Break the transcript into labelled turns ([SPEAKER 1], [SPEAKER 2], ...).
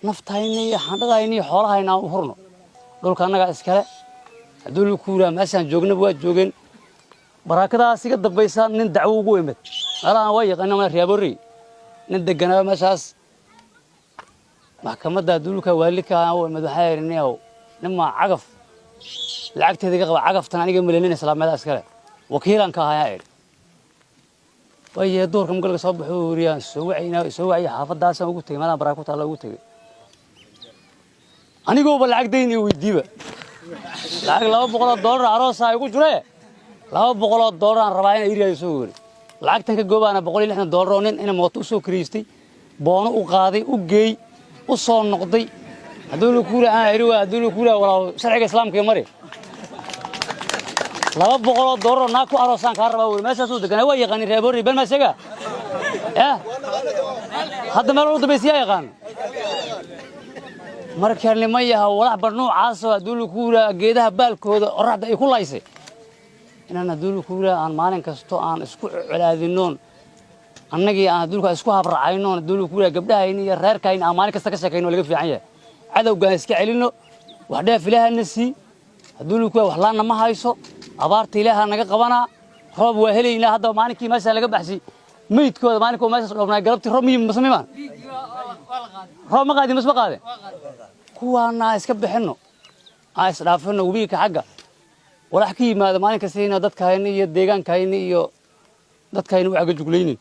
[SPEAKER 1] Naftayna iyo xandhadayna iyo xoolahayna aan u hurno. Dhulka annagaa iskale. Hadduu la kuuraa, meeshaan joognaba waa joogeen. Baraakadaas iga dambaysa nin dacwo ugu imid meelahan waa yaqaana, ma Riyaaborey, nin deganaa meeshaas maxkamadda dulka waalika u imid. Waxaa yidhi, "Niyow, nimaa cagaf lacagteeda iga qaba, cagaftan aniga malenin, islaameeda iskale, wakiilaan ka ahayaa." Idhi, waayahe. Duurka mugalka soo baxo wariyaan soo wacaynaa, soo wacaya, xaafadaasaan ugu tegay, meelahan baraaka ku taalla ugu tegay. Anigooba lacag dayn iyo weydiiba, lacag $200 aroosaa igu jire, $200 aan rabaa ina iriyayo soo weri. Lacagtan ka goobaana $160 oo nin ina mooto u soo kiriystay, boono u qaaday, u geey, u soo noqday. Hadduu la kuula aan iri waa hadduu la kuula walaa sharciga islaamka iyo mari, $200 oo naag ku aroosaan kaa rabaa weri. Meeshaasuu deganaa, waa yaqaanin Reeboori been maa sheega ya. Hadda meel u dambaysiyaa yaqaan. Marka niman yaha, walaxba noocaasoo hadduu la kuulaa geedaha baalkooda qoraxda ay ku laysay, inaan hadduu la kuulaa aan maalin kasto aan isku colaadinoon, annagii aan hadduu isku habracaynoon, hadduu la kuulaa gabdhahayni iyo reerkayni aan maalin kasta ka sheekayno, laga fiican yahay. Cadowgaan iska celinno, wax dheef ilaahana sii. Hadduu la kuulaa wax laanna ma hayso, abaarta ilaaha naga qabanaa, roob waa helaynaa. Haddaba maalinkii meeshaan laga baxsay meydkooda, maalinkoo meeshaas dhoobnaa, galabtii roob miyi mase mimaan roob ma qaadin, mas ma qaadin. Kuwaana aan iska bixinno, aan isdhaafino. Webiga xagga walax ka yimaada maalin kasta ina dadkahayna iyo deegaankahayna iyo dadkahayna u cagajuglaynin.